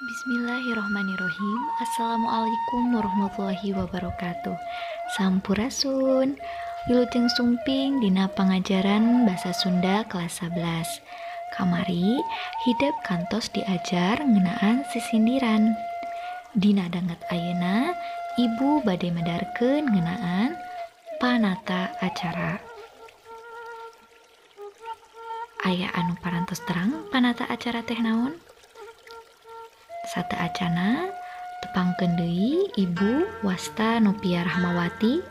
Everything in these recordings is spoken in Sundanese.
Bismillahirrohmanirrohim. Assalamualaikum warahmatullahi wabarakatuh. Sampurasun. Wilujeng sumping dina pangajaran Basa Sunda kelas 11. Kamari hidep kantos diajar ngeunaan sisindiran. Dina danget ayeuna ibu bade medarkeun ngeunaan panata acara. Aya anu parantos terang panata acara teh naon? Sateuacana tepangkeun deui Ibu Wasta Nopia Rahmawati,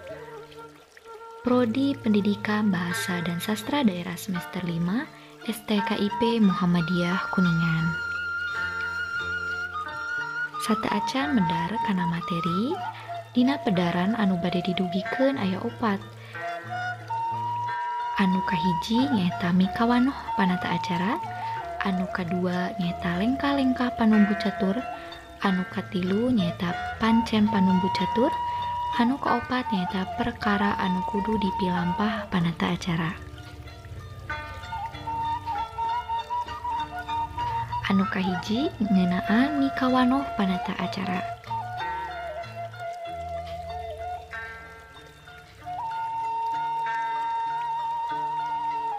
Prodi Pendidikan Bahasa dan Sastra Daerah semester 5 STKIP Muhammadiyah Kuningan. Sateuacan medar kana materi dina pedaran anu bade didugikeun aya opat. Anu kahiji nyaeta mikawanoh panata acara, anu kadua nyaeta lengkah-lengkah panumbu catur, anu katilu nyaeta pancen panumbu catur, anu kaopat nyaeta perkara anu kudu dipilampah panata acara. Anu kahiji ngeunaan mikawanoh panata acara.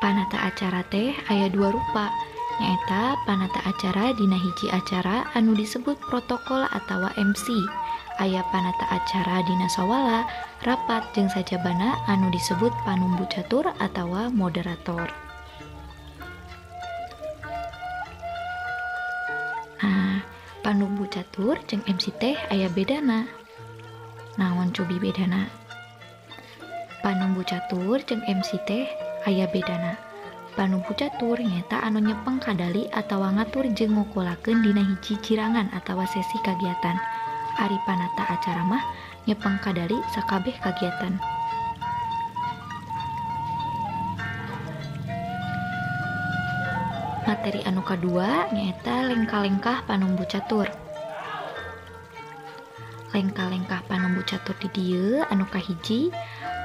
Panata acara teh aya dua rupa, nyaeta panata acara dina hiji acara anu disebut protokol atawa MC. Aya panata acara dina sawala, rapat jeung sajabana anu disebut panumbu catur atawa moderator. Nah, panumbu catur jeung MC teh aya bedana. Naon cobi bedana? Panumbu catur jeung MC teh aya bedana. Panumbu catur nyaeta anu nyepeng kadali atawa ngatur jeung ngokolakeun dina hiji cirangan atawa sesi kagiatan. Ari panata acara mah nyepeng kadali sakabeh kagiatan. Materi anu kadua nyaeta lengkah-lengkah panumbu catur. Lengkah-lengkah panumbu catur di dieu anu kahiji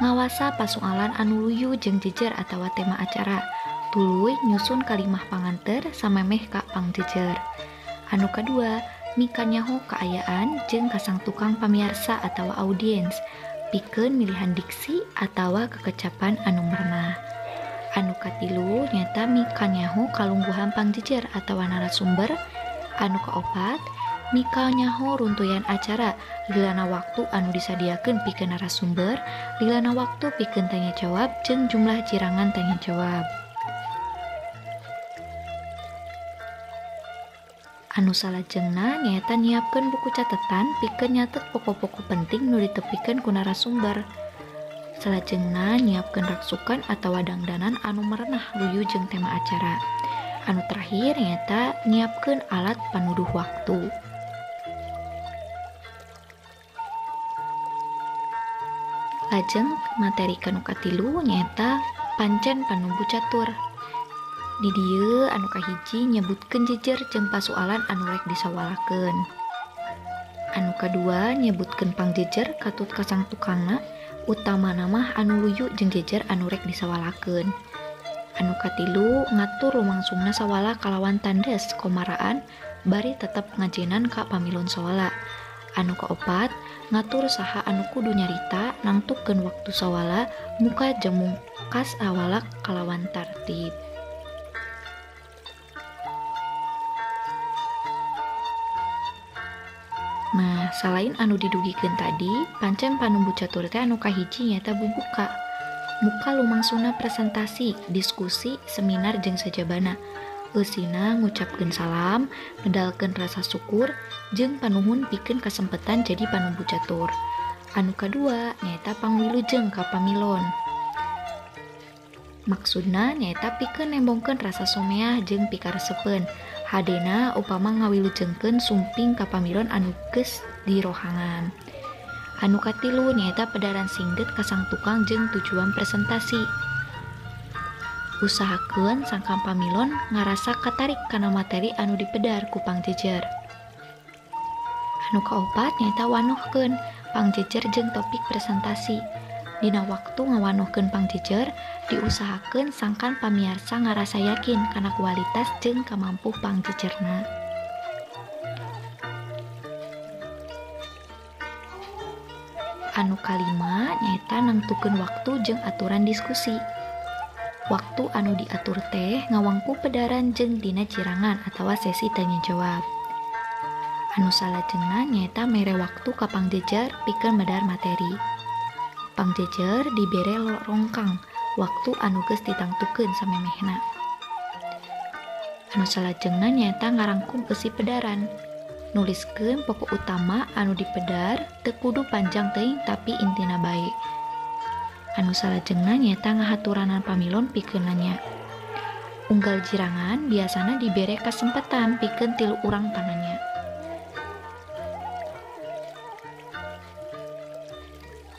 ngawasa pasualan anu luyu jeung jejer atawa tema acara. Tuluy nyusun kalimah panganter samemeh ka pangjejer. Anu kadua mikanyaho kaayaan jeung kasang tukang pamiarsa atawa audiens pikeun milihan diksi atawa kekecapan anu merenah. Anu katilu nyata mikanyaho kalungguhan pangjejer atawa narasumber. Anu kaopat mikanyaho runtuyan acara, lilana waktu anu disadiakeun pikeun narasumber, lilana waktu pikeun tanya jawab jeung jumlah cirangan tanya jawab. Anu salajengna nyaeta nyiapkeun buku catetan pikeun nyatet pokok-pokok penting nu ditepikeun ku narasumber. Salajengna nyiapkeun raksukan atawa dangdanan anu merenah luyu jeung tema acara. Anu terakhir nyaeta nyiapkeun alat panuduh waktu. Lajeng materi kanu katilu nyaeta pancen panumbu catur. Di dieu anu kahiji nyebutkeun jejer jeung pasualan anu rek disawalakeun. Anu kadua nyebutkeun pangjejer katut kasang tukangna, utamana mah anu luyu jeung jejer anu rek disawalakeun. Anu katilu ngatur lumangsungna sawala kalawan tandes komaraan bari tetep ngajenan ka pamilon sawala. Anu kaopat ngatur saha anu kudu nyarita nangtukeun waktu sawala muka jeung mungkas sawala kalawan tartib. Nah, selain anu didugikeun tadi, pancen panumbu catur teh anu kahiji nyaeta bubuka. Muka lumangsungna presentasi, diskusi, seminar jeung sajabana. Eusina ngucapkeun salam, ngedalkeun rasa syukur jeung panuhun pikeun kasempetan jadi panumbu catur. Anu kadua nyaeta pangwilujeng ka pamilon. Maksudna nyaeta pikeun nembongkeun rasa someah jeung pikaresepeun. Hadena upama ngawilujengkeun sumping ka pamilon anu geus dirohangan. Anu katilu nyaeta pedaran singget kasang tukang jeung tujuan presentasi. Usahakeun sangkan pamilon ngarasa katarik kana materi anu dipedar ku pangjejer. Anu kaopat nyaeta wanohkeun pangjejer jeung topik presentasi. Dina waktu ngawanohkeun pangjejer, diusahakeun sangkan pamiarsa ngarasa yakin kana kualitas jeung kamampuh pangjejerna. Anu kalima nyaeta nangtukeun waktu jeung aturan diskusi. Waktu anu diatur teh ngawangku pedaran jeung dina cirangan atawa sesi tanya jawab. Anu salajengna nyaeta mere waktu ka pangjejer pikeun medar materi. Pangjejer dibere rongkang waktu anu geus ditangtukeun samemehna. Anu salajengna nyaeta ngarangkum eusi pedaran. Nuliskeun pokok utama anu dipedar teu kudu panjang teuing tapi intina bae. Anu salajengna nyaeta ngahaturanan pamilon pikeun nanya. Unggal jirangan biasana dibere kasempatan pikeun 3 urang pananya.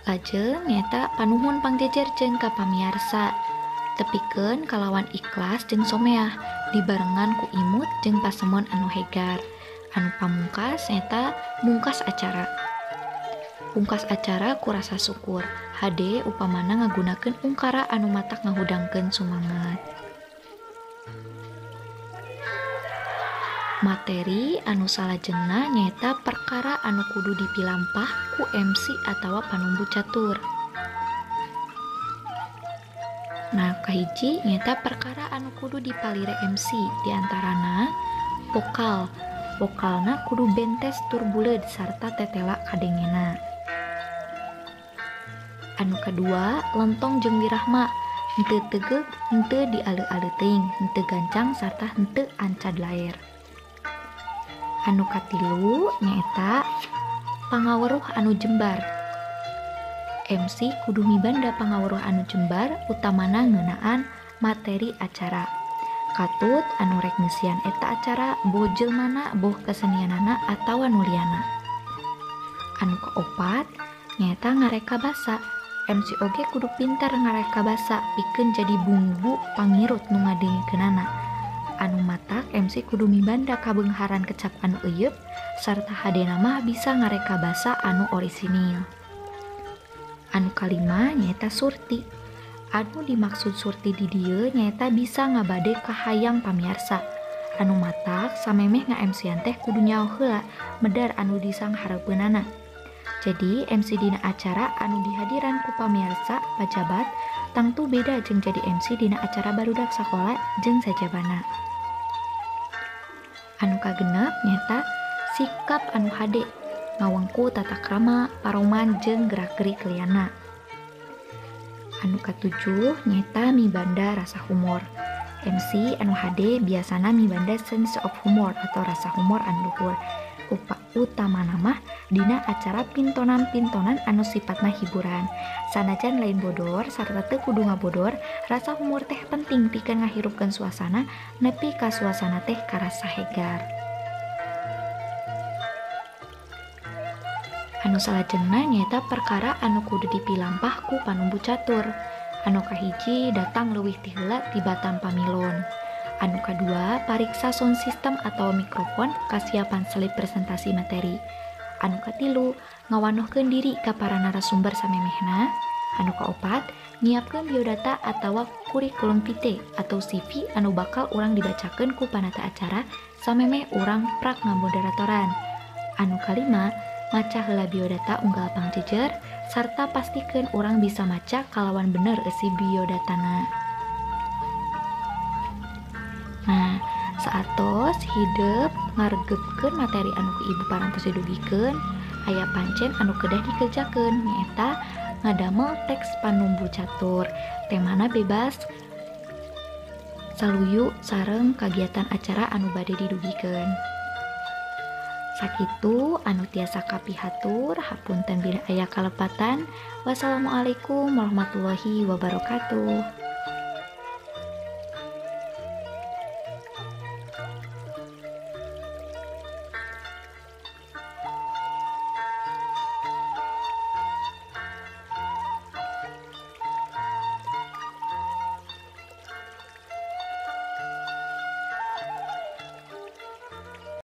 Lajeng nyaeta panuhun pangjejer jeung ka pamiarsa. Tepikeun kalawan ikhlas jeung someah dibarengan ku imut jeung pasemon anu hegar. Anu pamungkas nyaeta mungkas acara. Pungkas acara ku rasa syukur. Hade upamana ngagunakeun ungkara anu matak ngahudangkeun sumangat. Materi anu salajengna nyaeta perkara anu kudu dipilampah ku MC atawa panumbu catur. Nah, kahiji nyaeta perkara anu kudu dipalire MC diantarana vokal. Vokalna kudu bentes tur buleud sarta tetela kadengena. Anu kadua, lentong jeung wirahma, henteu tegeug, henteu dialeu-aleu teuing, henteu gancang sarta henteu ancad laer. Anu katilu nyaeta pangaweruh anu jembar. MC kudu mibanda pangaweruh anu jembar utamana ngeunaan materi acara. Katut anu rek ngeusian eta acara boh jelmana, boh kesenianana atawa nu liana. Anu kaopat nyaeta ngareka basa. MC oge kudu pintar ngareka basa pikeun jadi bumbu pangirut nu ngadengkeunana. Anu matak MC kudu mibanda kabeungharan kecap anu euyeub sarta hadena mah bisa ngareka basa anu orisinil. Anu kalima nyaeta surti. Anu dimaksud surti di dieu nyaeta bisa ngabade kahayang pamiarsa. Anu matak samemeh nga-MC-an teh kudu nyaho heula medar anu disanghareupeunana. Jadi MC dina acara anu dihadiran ku pamiarsa pajabat tangtu beda jeung jadi MC dina acara barudak sakola jeung sajabana. Anu kagenep nyaeta sikap anu hade ngawengku tata krama, paroman jeung gerak-gerik liana. Anu katujuh nyaeta mibanda rasa humor. MC anu hade biasana mibanda sense of humor atau rasa humor anu luhur. Utamana mah dina acara pintonan-pintonan anu sifatna hiburan. Sanajan lain bodor sarta teu kudu ngabodor, rasa humor teh penting pikeun ngahirupkeun suasana nepi ka suasana teh karasa hegar. Anu salajengna nyaeta perkara anu kudu dipilampah ku panumbu catur. Anu kahiji datang leuwih ti heula tibatan pamilon. Anu kadua pariksa sound system atau mikrofon kasiapan selip presentasi materi. Anu katilu ngawanohkeun diri ka para narasumber samemehna. Anu kaopat nyiapkeun biodata atawa kurikulum vitae atau CV anu bakal urang dibacakeun ku panata acara samemeh urang prak ngamoderatoran. Anu kalima maca heula biodata unggal pangjejer sarta pastikeun urang bisa maca kalawan bener eusi biodatana. Nah, saatos hidep ngaregepkeun materi anu ku ibu parantos didugikeun, aya pancen anu kedah dikerjakeun nyaeta ngadamel teks panumbu catur. Temana bebas saluyu sareng kagiatan acara anu bade didugikeun. Sakitu anu tiasa kapihatur, hapunten bila aya kalepatan. Wassalamualaikum warahmatullahi wabarakatuh.